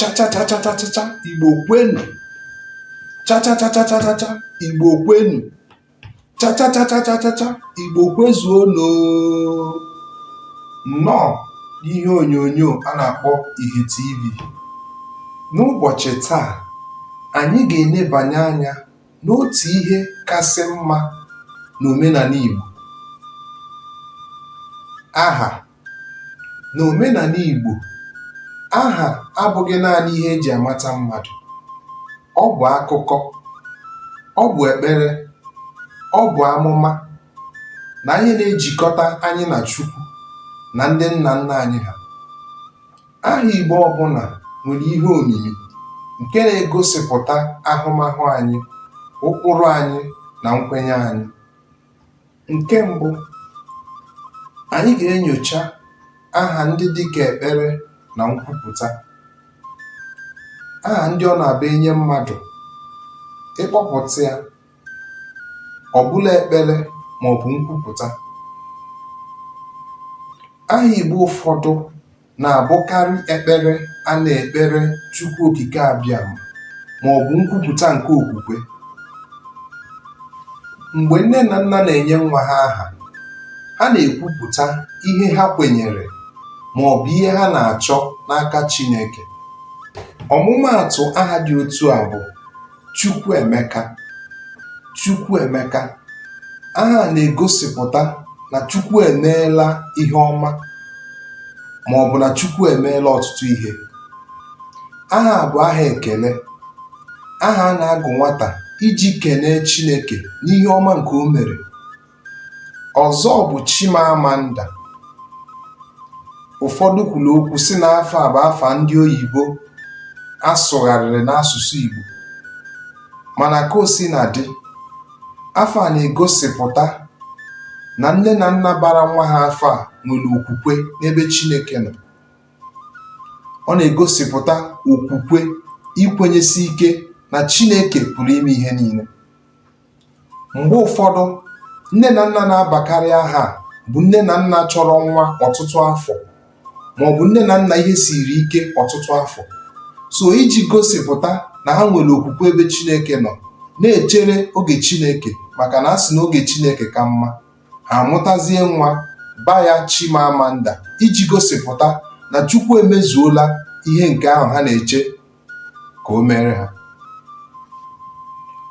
Cha cha cha cha cha cha, Igbo kwenu! Cha cha cha cha cha cha cha, Igbo kwenu! Cha cha cha cha cha cha cha, Igbo kwezuonụ! Nnọọ n'ihe onyonyo a na-akpọ Ihe TV. N'ụbọchị taa, anyị ga-enebanye anya n'otu ihe kasị mma n'omenala Igbo. Aha. N'omenala Igbo, aha abụghị naanị ihe e ji amata mmadụ. Ọ bụ akụkọ, ọ bụ ekpere, ọ bụ amụma na ihe na-ejikọta anyị na Chukwu na ndị nna nna anyị ha. Aha Igbo ọbụla nwere ihe omimi nke na-egosipụta ahụmahụ anyị, ụkpụrụ anyị na nkwenye anyị. Nke mbụ, anyị ga-enyocha aha ndị dịka ekpere na nkwupụta. Aha ndị ọ na-abụ e nye mmadụ, ị kpọpụta ya, ọ bụlụ ekpere maọbụ nkwupụta. Aha Igbo ụfọdụ na-abụkarị ekpere a na-ekpere Chukwu Okike Abịama maọbụ nkwupụta nke okwukwe. Mgbe nne na nna na-enye nwa ha aha, ha na-ekwupụta ihe ha kwenyere maọbụ ihe ha na-achọ n'aka Chineke. Ọmụmaatụ aha dị otu a bụ Chukwuemeka. Chukwuemeka. Aha a na-egosipụta na Chukwu emeela ihe ọma ma ọ bụ na Chukwu emeela ọtụtụ ihe. Aha a bụ aha ekele. Aha a na-agụ nwata iji kenee Chineke n'ihe ọma nke o mere. Ọzọ bụ Chimamanda. Ụfọdụ kwuru okwu sị na afa a bụ afa ndị oyibo a sụgharịrị n'asụsụ Igbo. Mana ka o sina dị, afa a na-egosipụta na nne na nna bara nwa ha afa a nwere okwukwe n'ebe Chineke nọ. Ọ na-egosipụta okwukwe, ikwenyesi ike na Chineke pụrụ ime ihe niile. Mgbe ụfọdụ, nne na nna na-abakarị aha a bụ nne na nna chọrọ nwa ọtụtụ afọ ma ọ bụ nne na nna ihe siri ike ọtụtụ afọ. So iji gosipụta na ha nwere okwukwe ebe Chineke nọ, na-echere oge Chineke maka na a sị na oge Chineke ka mma, ha amụtazie nwa baa ya Chimamanda iji gosipụta na Chukwu emezuola ihe nke ahụ ha na-eche ka o mere ha.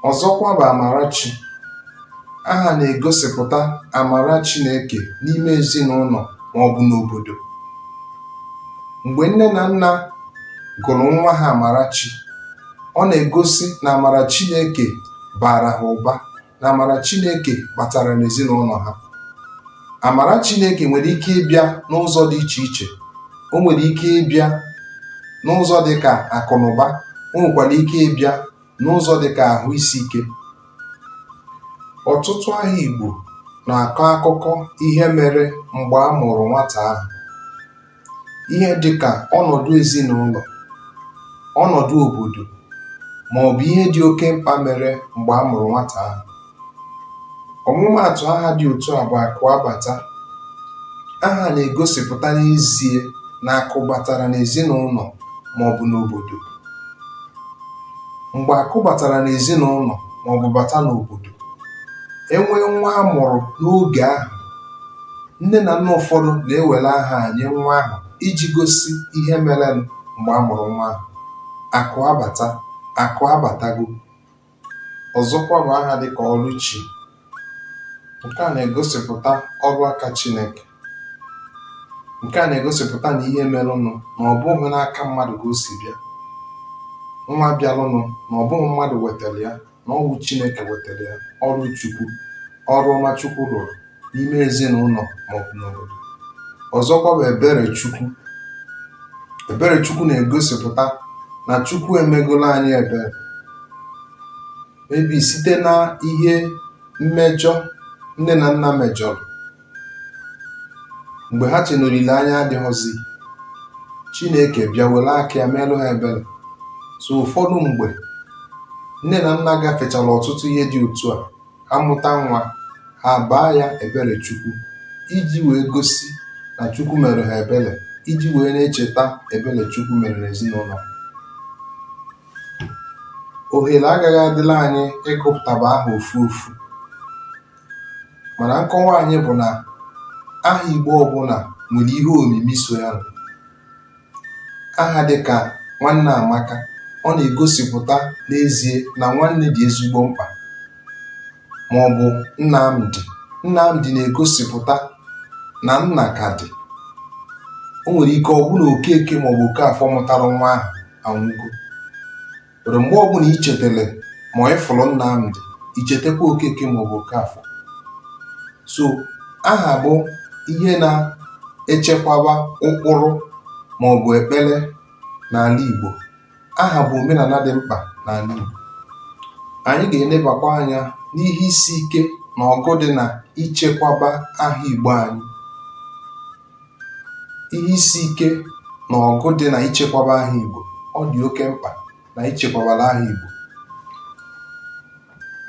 Ọzọkwa bụ Amarachi. Aha na-egosipụta amara Chineke n'ime ezinụlọ ma ọ bụ n'obodo. Mgbe nne na nna gụrụ nwa ha Amarachi, ọ na-egosi na amara Chineke baara ha ụba na amara Chineke batara n'ezinụlọ ha. Amara Chineke nwere ike ịbịa n'ụzọ dị iche iche. O nwere ike ịbịa n'ụzọ dị ka akụnụba, o nwekwara ike ịbịa n'ụzọ dị ka ahụ isi ike. Ọtụtụ aha Igbo na-akọ akụkọ ihe mere mgbe a mụrụ nwata ahụ. Ihe dị ka ọnọdụ ezinụlọ, ọnọdụ obodo ma ọ bụ ihe dị oke mkpa mere mgbe a mụrụ nwata ahụ. Ọmụmaatụ aha dị otu a bụ Akụabata. Aha a na-egosipụta n'ezie na akụ batara n'ezinụlọ ma ọ bụ n'obodo. Mgbe akụ batara n'ezinụlọ ma ọ bụ bata n'obodo, e nwee nwa a mụrụ n'oge ahụ, Nne na nna ụfọdụ na-ewere aha a nye nwa ahụ iji gosi ihe merenụ mgbe a mụrụ nwa ahụ. Akụ abata, akụ abatago. Ọzọkwa bụ aha dịka Ọlụchi. Nke a na-egosipụta ọrụ aka Chineke. Nke a na-egosipụta na ihe merenụ na ọ bụghị n'aka mmadụ ka o si bịa. Nwa bịalụnụ na ọ bụghị mmadụ wetara ya, na ọ wụ Chineke wetara ya, ọrụ Chukwu, ọrụ ọma Chukwu rụrụ n'ime ezinụlọ maọbụ n'obodo. Ọzọkwa bụ Eberechukwu. Eberechukwu na-egosipụta na Chukwu emegolo anyị ebere. Maybe site na ihe mmejọ nne na nna mejọrọ mgbe ha che na olileanya adịghịzi, Chineke bịa were aka ya meelụ ha ebere. So ụfọdụ mgbe nne na nna gafechara ọtụtụ ihe dị otu a, ha mụta nwa, ha abaa ya Eberechukwu iji wee gosi na Chukwu mere ha ebere, iji wee na-echeta ebere Chukwu mere n'ezinụlọ ha. Ohere agaghị adịla anyị ịgụpụtaba aha ofu ofu, mana nkọwa anyị bụ na aha Igbo ọbụla nwere ihe omimi so ya. Aha dịka Nwanneamaka, ọ na-egosipụta n'ezie na nwanne dị ezigbo mkpa, ma ọ bụ Nnamdi. Nnamdi na-egosipụta na nna ka dị. O nwere ike ọ bụ na Okeke maọbụ Okafọ mụtara nwa ahụ anwụgo, were mgbe ọbụla i chetara ma ị fụrụ Nnamdi, i chetakwa Okeke maọbụ Okafọ. So aha bụ ihe na-echekwaba ụkpụrụ maọbụ ekpere n'ala Igbo. Aha bụ omenala dị mkpa n'ala Igbo. Anyị ga-enebakwa anya n'ihe isi ike na ọgụ dị na ichekwaba aha Igbo anyị. Ihe isi ike na ọgụ dị na ichekwaba aha Igbo, ọ dị oke mkpa na ichekwabara aha Igbo.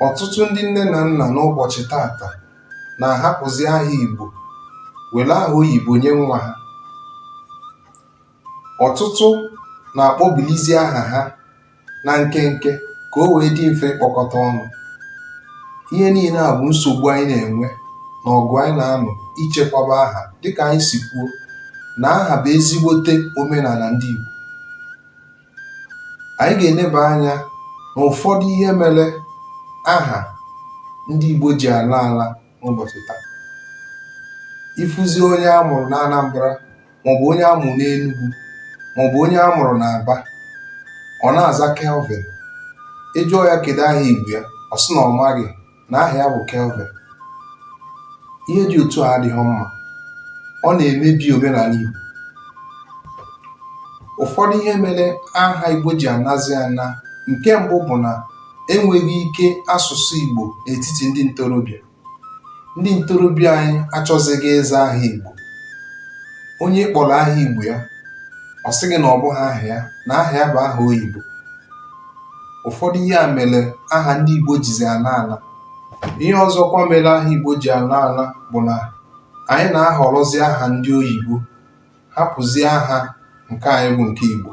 Ọtụtụ ndị nne na nna n'ụbọchị tata na-ahapụzi aha Igbo were aha oyibo nye nwa ha. Ọtụtụ na-akpọbilizi aha ha na nkenke ka o wee dị mfe ịkpọkọta ọnụ. Ihe niile a bụ nsogbu anyị na-enwe na ọgụ anyị na-anụ ichekwaba aha. Dịka anyị si kwuo na aha bụ ezigbote omenala ndị Igbo, anyị ga-eneba anya na ụfọdụ ihe mere aha ndị Igbo ji ala ala n'ụbọchị taa. Ị fụzi onye a mụrụ na Anambra maọbụ onye a mụrụ n'Enugu maọbụ onye a mụrụ n'Aba, ọ na-aza Kelvin. Ị jụọ ya kedu aha Igbo ya, ọ sị na ọ maghị, na aha ya bụ Kelvin. Ihe dị otu a adịghị mma, ọ na-emebi omenala Igbo. Ụfọdụ ihe mere aha Igbo ji anazi ana, nke mbụ bụ na enweghị ike asụsụ Igbo n'etiti ndị ntorobịa. Ndị ntorobịa anyị achọzighị ịza aha Igbo. Onye ị kpọrọ aha Igbo ya, ọ sị gị na ọ bụghị aha ya, na aha ya bụ aha oyibo. Ụfọdụ ihe a mere aha ndị Igbo jizi ana ala. Ihe ọzọkwa mere aha Igbo ji ana ala bụ na anyị na-ahọrọzi aha ndị oyibo, hapụzie aha nke anyị bụ nke Igbo.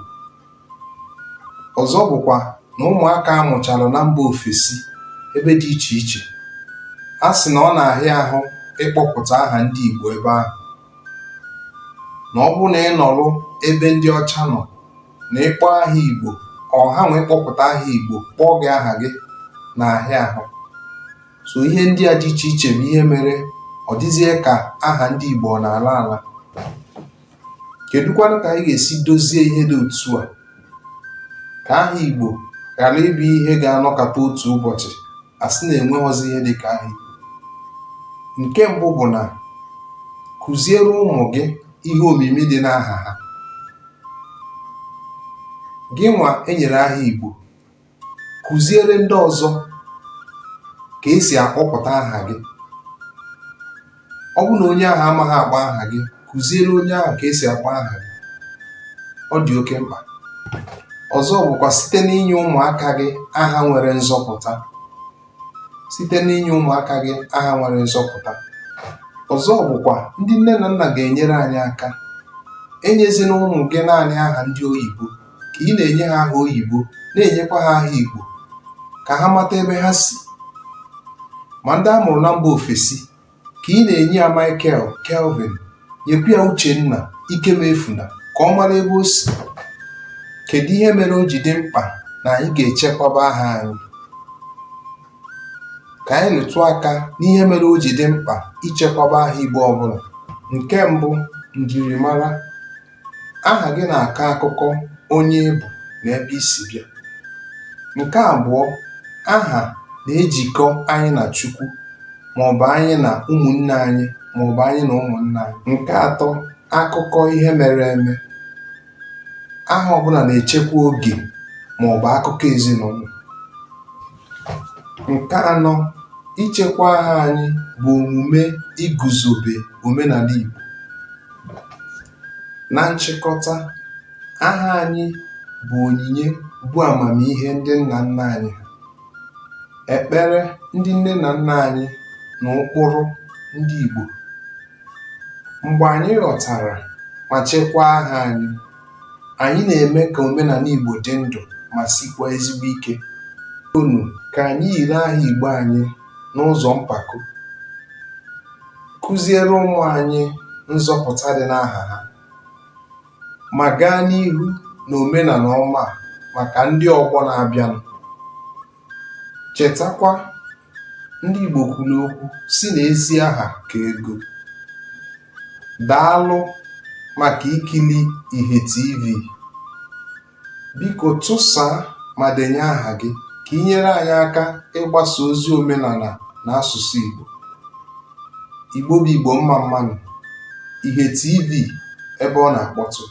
Ọzọ bụkwa na ụmụaka a mụchara na mba ofesi ebe dị iche iche, a sị na ọ na-ahịa ahụ ịkpọpụta aha ndị Igbo ebe ahụ, na ọ bụrụ na ị nọrọ ebe ndị ọcha nọ na ị kpọọ aha Igbo, ọ ha nwee kpọpụta aha Igbo kpọọ gị aha gị na-ahịa ahụ. So ihe ndị a dị iche iche bụ ihe mere ọ dịzie ka aha ndị Igbo ọ na-ala ala. Kedụkwanụ ka anyị ga-esi dozie ihe dị otu a ka aha Igbo ghara ịbụ ihe ga-anọkata otu ụbọchị a sị na enweghịzi ihe dị ka aha Igbo? Nke mbụ bụ na kụziere ụmụ gị ihe omimi dị n'aha ha. Gị nwa e nyere aha Igbo, kụziere ndị ọzọ ka esi akpọpụta aha gị. Ọ bụrụ na onye ahụ amaghị akpọ aha gị, kụziere onye ahụ ka esi akpọ aha gị. Ọ dị oke mkpa. Ọzọ bụkwa site n'inye ụmụaka gị aha nwere nzọpụta. Site n'inye ụmụaka gị aha nwere nzọpụta. Ọzọ bụkwa ndị nne na nna ga-enyere anyị aka. Enyezina ụmụ gị naanị aha ndị oyibo. Ka ị na-enye ha aha oyibo, na-enyekwa ha aha Igbo ka ha mata ebe ha si. Ma ndị a mụrụ na mba ofesi, ka ị na-enye ya Michael, Kelvin, nyekwa ya Uchenna, Ikemefuna, ka ọ mara ebe o si. Kedu ihe mere o ji dị mkpa na anyị ga-echekwaba aha anyị? Ka anyị lụtụ aka n'ihe mere o ji dị mkpa ichekwaba aha Igbo ọbụla. Nke mbụ, njirimara. Aha gị na-akọ akụkọ onye ị bụ na ebe i si bịa. Nke abụọ, aha na-ejikọ anyị na Chukwu maọbụ anyị na ụmụnne anyị maọbụ anyị na ụmụnna anyị. Nke atọ, akụkọ ihe mere eme. Aha ọbụla na-echekwa oge maọbụ akụkọ ezinụlọ. Nke anọ, ichekwa aha anyị bụ omume iguzobe omenala Igbo. Na nchịkọta, aha anyị bụ onyinye bụ amamihe ndị nna nna anyị ha, ekpere ndị nne na nna anyị na ụkpụrụ ndị Igbo. Mgbe anyị ghọtara ma chekwaa aha anyị, anyị na-eme ka omenala Igbo dị ndụ ma sikwa ezigbo ike. Bikonụ ka anyị yiri aha Igbo anyị n'ụzọ mpako, kụziere ụmụ anyị nzọpụta dị n'aha ha, ma gaa n'ihu n'omenala ọma a maka ndị ọgbọ na-abịanụ. Chetakwa, ndị Igbo kwuru okwu sị na ezi aha ka ego. Daalụ maka ikili Ìhè TV. Biko tụsaa ma denye aha gị ka i nyere anyị aka ịgbasa ozi omenala na asụsụ Igbo. Igbo bụ Igbo, mma mma nụ. Ìhè TV, ebe ọ na-akpọtụ.